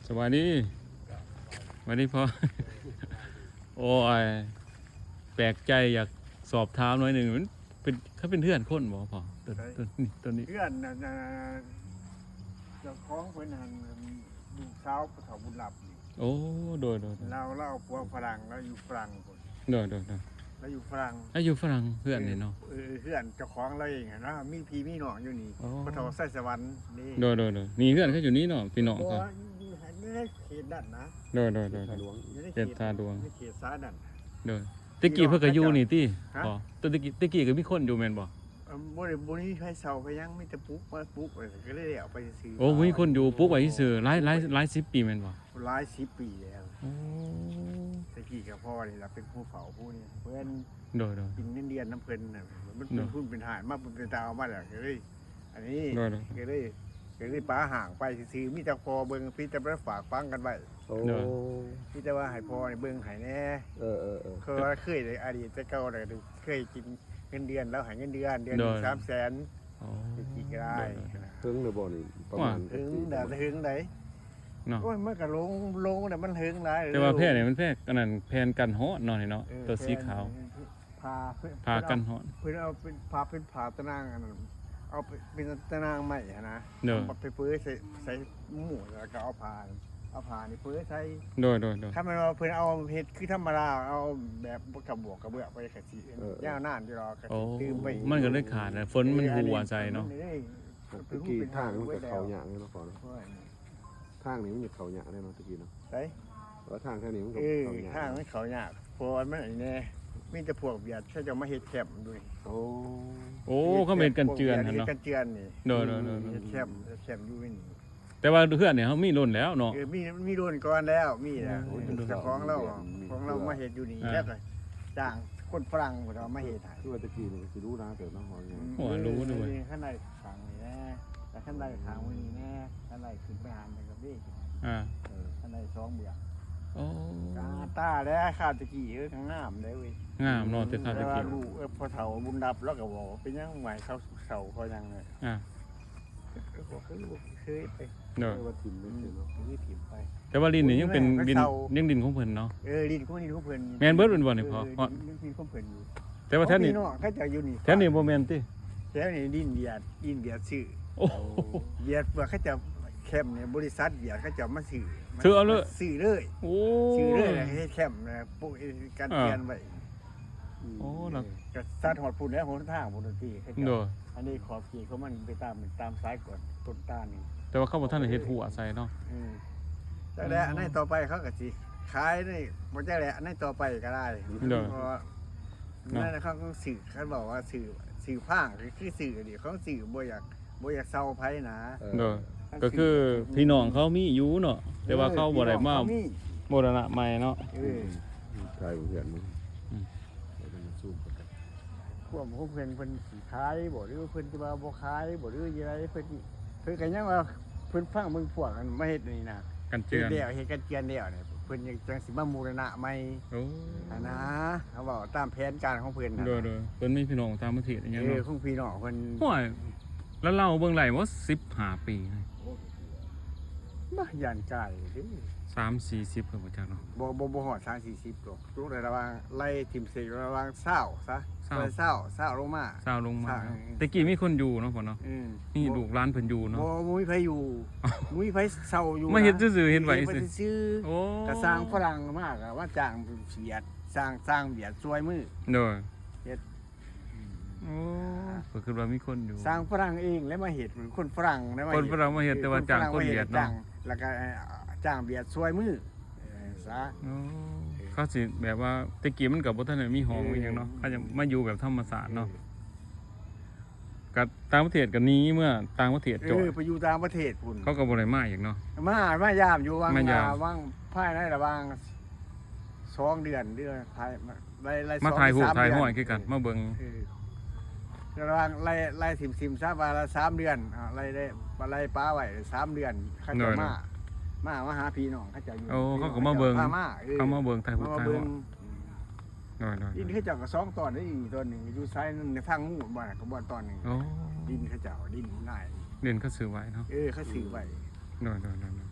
ສະບາຍດີ ສະບາຍດີພໍ່. ໂອ້ຍ ແປກໃຈ ຢາກສອບຖາມໜ້ອຍໜຶ່ງ ມັນເປັນ ເຂົາເປັນເຮືອນຄົນບໍ່ພໍ່? ຕົ້ນ ໃສ? ຕົ້ນນີ້ ຕົ້ນນີ້ ເຮືອນນັ້ນນະ ເຈົ້າຂອງເພິ່ນຫັ້ນ ລູກສາວພໍ່ເຖົ້າບຸນລັບນີ້. ໂອ້ ໂດຍໆໆ ລາວ ລາວເອົາຜົວຝຣັ່ງ ລາວຢູ່ຝຣັ່ງພຸ້ນ. ໂດຍໆໆ ລາວຢູ່ຝຣັ່ງ ລາວຢູ່ຝຣັ່ງ ເຮືອນນີ້ເນາະ. ເອີ ເຮືອນເຈົ້າຂອງລາວເອງຫັ້ນນະ ມີພີ່ມີນ້ອງຢູ່ນີ້. ອໍ ພໍ່ເຖົ້າໄຊສະຫວັນນີ້. ໂດຍໆໆ ນີ້ເຮືອນເຂົາຢູ່ນີ້ເນາະ ພີ່ນ້ອງເຂົາ. ບໍ່ ຢູ່ໃນເຂດນັ້ນນະ. ໂດຍໆໆ ຢູ່ໃນເຂດທ່າຫຼວງ ຢູ່ໃນເຂດທ່າຫຼວງ ໃນເຂດສາຍນັ້ນ. ໂດຍ ແຕ່ກີ້ເພິ່ນກໍຢູ່ນີ້ຕິ? ຮະ? ບໍ່ ແຕ່ກີ້ ແຕ່ກີ້ກໍມີຄົນຢູ່ແມ່ນບໍ່? ເອີ ບໍ່ໄດ້ ບໍ່ມີໃຜເຊົ່າໃຜຫຍັງ ມີແຕ່ປຸກ ມາປຸກໄວ້ ກໍເລີຍເອົາໄປຊື່ໆ. ໂອ້ ບໍ່ມີຄົນຢູ່ ປຸກໄວ້ຊື່ໆ ຫຼາຍ ຫຼາຍ ຫຼາຍສິບປີແມ່ນບໍ່? ຫຼາຍສິບປີແລ້ວ. ໂອ້ ແຕ່ກີ້ກໍພໍ່ນີ້ລະເປັນຜູ້ເຝົ້າຜູ້ນີ້ ເພິ່ນ. ໂດຍໆ ກິນເງິນເດືອນນຳເພິ່ນນະ ມັນເປັນ ໂດຍ ທຸນເປັນຫາຍມາ ເປັນຕາເອົາມາແລ້ວ ກໍເລີຍ ອັນນີ້ ໂດຍໆ ກໍເລີຍ ກໍເລີຍປະຮ້າງໄປຊື່ໆ ມີແຕ່ພໍ່ເບິ່ງ ມີແຕ່ໄປຝາກຝັງກັນໄວ້. ໂອ້ ໂດຍ ມີແຕ່ວ່າໃຫ້ພໍ່ນີ້ເບິ່ງໃຫ້ແດ່. ເອີໆໆ ເຄີຍ ເຄີຍໄດ້ອະດີດແຕ່ເກົ່າ ເຄີຍກິນເງິນເດືອນ ລາວໃຫ້ເງິນເດືອນ ເດືອນໜຶ່ງ ໂດຍ ສາມແສນ. ອໍ ແຕ່ກີ້ກໍໄດ້. ໂດຍໆ ເຖິງແລ້ວບໍ່ນີ້? ປະມານ ໂອ້ຍ ເຖິງ ແຕ່ເຖິງໃດເນາະ. ໂອ້ຍ ມັນກໍລົງ ລົງແລ້ວ ມັນເຖິງຫຼາຍ. ແຕ່ວ່າແພນີ້ມັນແພອັນນັ້ນ ແຜ່ນກັນຮ້ອນເນາະ ນີ້ເນາະ. ເອີ ຕົວສີຂາວ ແຜ່ນ ຜ້າ ຜ້າກັນຮ້ອນ ເພິ່ນເອົາເປັນຜ້າ ເປັນຜ້າຕະໜ່າງອັນນັ້ນ ເອົາເປັນຕະໜ່າງໄມ້ຫັ້ນນະ. ໂດຍ ເອົາໄປເປີໃສ່ ໃສ່ມຸ້ງ ແລ້ວກໍເອົາຜ້າ ເອົາຜ້ານີ້ເປີໃສ່. ໂດຍໆໆ ຄັນແມ່ນວ່າເພິ່ນເອົາເຮັດຄືທຳມະດາ ເອົາແບບກະບວກກະເບືອໄປ ເອີໆ ຍາວນານຢູ່ດອກ ກໍ ໂອ້ ຊິຕື່ມໄປ. ມັນກໍເລີຍຂາດນະ ຝົນມັນ ເອີ ຮົ່ວໃສ່ເນາະ. ແຕ່ກີ້ທາງມັນກໍເຂົ້າຍາກເນາະ ພໍ່ເນາະ. ໂອ້ຍ ທາງນີ້ມັນຈະເຂົ້າຍາກແນ່ເນາະ ແຕ່ກີ້ເນາະ. ໃສ? ວ່າທາງແຖວນີ້ມັນກໍ ເອີ ເຂົ້າຍາກ ທາງມັນເຂົ້າຍາກ ເພາະວ່າມັນອັນນີ້ແນ່ ມີແຕ່ພວກຫວຽດເຂົາເຈົ້າມາເຮັດແຄມຢູ່ນີ້. ໂອ້ ໂອ້ ເຂົາເຮັດກັນເຈື່ອນຫັ້ນເນາະ ເຮັດກັນເຈື່ອນນີ້. ໂດຍໆໆໆ ເຮັດແຄມ ເຮັດແຄມຢູ່ນີ້. ແຕ່ວ່າເຮືອນນີ້ເຮົາມີດົນແລ້ວເນາະ. ເອີ ມີ ມີດົນກ່ອນແລ້ວ ມີແລ້ວ. ໂອ້ ເຈົ້າຂອງລາວ ຂອງລາວມາເຮັດຢູ່ນີ້ ອ່າ ແລ້ວກໍຈ້າງຄົນຝຣັ່ງເພິ່ນເອົາມາເຮັດໃຫ້. ຄືວ່າແຕ່ກີ້ນີ້ກໍຊິຫຼູຫຼາເຕີບເນາະ ໂອ້ ຫຼູດ້ວຍ. ຄັນໄດ້ຂ້າງນີ້ແນ່ ແຕ່ຄັນໄດ້ຂ້າງນີ້ແນ່ ຄັນໄດ້ຂຶ້ນໄປຫາແມ່ກະເບກ ອ່າ ເອີ ຄັນໄດ້ສອງເບື້ອງ. ໂອ້ ກາຕາແລ້ວ ຄາວແຕ່ກີ້ ເອີ ກໍງາມເດ້ເວີຍ ງາມເນາະ ແຕ່ຄາວແຕ່ກີ້. ແຕ່ວ່າລູກ ເອີ ພໍ່ເຖົ້າບຸນລັບ ລາວກໍບອກວ່າ ເປັນຫຍັງໃໝ່ເຂົາເຊົ່າເຂົາຫຍັງເລີຍ. ອ່າ ກໍຄືບໍ່ເຄີຍໄປ. ໂດຍ ວ່າຖິ້ມໄປເນາະ ຄືຖິ້ມໄປ. ແຕ່ວ່າດິນນີ້ຍັງເປັນດິນ ຍັງດິນຂອງເພິ່ນເນາະ. ເອີ ດິນຂອງ ດິນຂອງເພິ່ນ ແມ່ນເບິດແມ່ນບໍ່ນີ້ພໍ່? ເອີ ດິນ ດິນຂອງເພິ່ນຢູ່. ແຕ່ວ່າແຖວນີ້ ຂອງພີ່ນ້ອງເຂົາເຈົ້າຢູ່ນີ້ ແຖວນີ້ບໍ່ແມ່ນຕິ? ແຖວນີ້ດິນຫວຽດ ດິນຫວຽດຊື້. ໂອ້ ຫວຽດ ພວກເຂົາເຈົ້າແຄມນີ້ ບໍລິສັດຫວຽດເຂົາເຈົ້າມາຊື້ ຊື້ເອົາເລີຍ ຊື້ເລີຍ. ໂອ້ ຊື້ເລີຍ ແລ້ວເຮັດແຄມ ແລ້ວປຸກກັນ ອ່າ ເຮືອນໄວ້. ໂອ້ ແລ້ວກໍຕັດຮອດພຸ້ນແລ້ວ ຫົນທາງພຸ້ນຕິ. ໂດຍ ອັນນີ້ຂອບເຂດຂອງມັນໄປຕາມ ຕາມສາຍກວດຕົ້ນຕານນີ້. ແຕ່ວ່າເຂົາບໍ່ທັນໄດ້ເຮັດຮົ້ວໃສ່ເນາະ. ເອີ ຈັກແຫຼະ ອັນໃນຕໍ່ໄປເຂົາກໍຊິຂາຍໃນ ບໍ່ຈັກແຫຼະ ອັນໃນຕໍ່ໄປກໍໄດ້. ໂດຍ ເພາະວ່າ ເນາະ ນັ້ນເຂົາກໍຊື້ ຄັນເວົ້າວ່າຊື້ ຊື້ຟາງກໍຄືຊື້ນີ້ ເຂົາຊື້ບໍ່ຢາກ ບໍ່ຢາກເຊົ່າໃຜນະ. ເອີ ໂດຍ ກໍຄືພີ່ນ້ອງເຂົາມີຢູ່ເນາະ ແຕ່ວ່າເຂົາບໍ່ໄດ້ມາ ເອີ ພີ່ນ້ອງເຂົາມີ ບູລະນະໃໝ່ເນາະ. ເອີ ອືມ ຖ່າຍເພື່ອນມຶງ ອືມ ໃຫ້ເພິ່ນມາຊູມກັນ. ຄວາມຂອງເພິ່ນ ເພິ່ນຊິຂາຍບໍ່ ຫຼືວ່າເພິ່ນຊິວ່າບໍ່ຂາຍບໍ່ ຫຼືຈັ່ງໃດ ເພິ່ນ ເພິ່ນກໍຍັງວ່າ ເພິ່ນຟັງເບິ່ງພວກອັນມາເຮັດນີ້ນະ ກັນເຈື່ອນ ເຮັດແລ້ວ ເຮັດກັນເຈື່ອນແລ້ວນີ້ ເພິ່ນຍັງ ຈັ່ງຊິມາບູລະນະໃໝ່. ໂອ້ ຫັ້ນນະ ເຮົາເວົ້າຕາມແຜນການຂອງເພິ່ນຫັ້ນ. ໂດຍໆ ເພິ່ນມີພີ່ນ້ອງຕ່າງປະເທດອີ່ຫຍັງເນາະ. ເອີ ຂອງພີ່ນ້ອງເພິ່ນ ຫ້ວຍ ລາວເບິ່ງໄລ່ບໍ່ ສິບຫ້າປີນະ. ໂອ້ ບໍ່ ຢ້ານກາຍເດ້ ສາມສີ່ສິບ ເພິ່ນບໍ່ຈັກເນາະ. ບໍ່ ບໍ່ ບໍ່ຮອດສາມສີ່ສິບດອກ ຢູ່ໃນລະຫວ່າງໄລ່ຖິ້ມເສກລະຫວ່າງຊາວຊະ ຊາວ ຊາວ ຊາວລົງມາ ຊາວລົງມາ. ຊາວ ເອີ ແຕ່ກີ້ມີຄົນຢູ່ເນາະ ພໍ່ເນາະ. ອືມ ມີລູກຫຼານເພິ່ນຢູ່ເນາະ. ບໍ່ ບໍ່ມີໃຜຢູ່ ບໍ່ມີໃຜເຊົ່າຢູ່ ມາເຮັດຊື່ໆ ເຮັດໄວ້ຊື່ໆ. ໂອ້ ກະຊ່າງຝຣັ່ງມາ ກະວ່າຈ້າງຫວຽດ ຊ່າງ ຊ່າງຫວຽດຊ່ວຍມື. ໂດຍ ເຮັດ ໂອ້ ຂ້ອຍຄິດວ່າມີຄົນຢູ່ ຊ່າງຝຣັ່ງເອງແລ້ວມາເຮັດ ຄົນຝຣັ່ງນະ ຄົນຝຣັ່ງມາເຮັດ ແຕ່ວ່າຈ້າງຄົນຫວຽດເນາະ ແລ້ວກໍຈ້າງຫວຽດຊ່ວຍມື ເອີ ຊະ. ໂອ້ ເຂົາຊິແບບວ່າ ແຕ່ກີ້ມັນກໍບໍ່ທັນໄດ້ມີຫ້ອງ ເອີ ມີຫຍັງເນາະ ເຂົາຈະມາຢູ່ແບບທຳມະຊາດເນາະ. ເອີ ກັບຕ່າງປະເທດກໍໜີເມືອຕ່າງປະເທດ. ເອີ ຈ່ອຍ ໄປຢູ່ຕ່າງປະເທດພຸ້ນ ເຂົາກໍບໍ່ໄດ້ມາຫຍັງເນາະ. ມາ ມາຢາມຢູ່ຫວ່າງ ມາຢາມ ອ່າ ຫວ່າງພາຍໃນລະຫວ່າງສອງເດືອນ ຫຼືພາຍ ໄລ່ ໄລ່ ມາຖ່າຍຮູບ ສອງ ສາມ ຖ່າຍຮອຍຄືກັນ ເດືອນ ມາເບິ່ງ. ເອີ ລະຫວ່າງໄລ່ ໄລ່ຖິ້ມໆ ຊະ ວ່າລະສາມເດືອນ ອ່າ ໄລ່ໄດ້ ໄລ່ປະໄວ້ສາມເດືອນ ເຂົາເຈົ້າ ໂດຍ ມາ ມາ ມາຫາພີ່ນ້ອງເຂົາເຈົ້າຢູ່. ໂອ້ ເຂົາກໍມາເບິ່ງ ເຂົາມາເບິ່ງ ຖ່າຍຮູບ ມາເບິ່ງ ຖ່າຍຮອຍ. ໂດຍໆໆ ດິນເຂົາເຈົ້າກໍສອງຕອນເດ້ ອີກຕອນໜຶ່ງຢູ່ຊາຍນັ້ນ ໃນທາງງູນ ບ່ອນນັ້ນກໍບ່ອນຕອນໜຶ່ງ. ໂອ້ ດິນເຂົາເຈົ້າ ດິນນາຍ ດິນເຂົາຊື້ໄວ້ເນາະ. ເອີ ເຂົາຊື້ໄວ້. ໂດຍໆໆ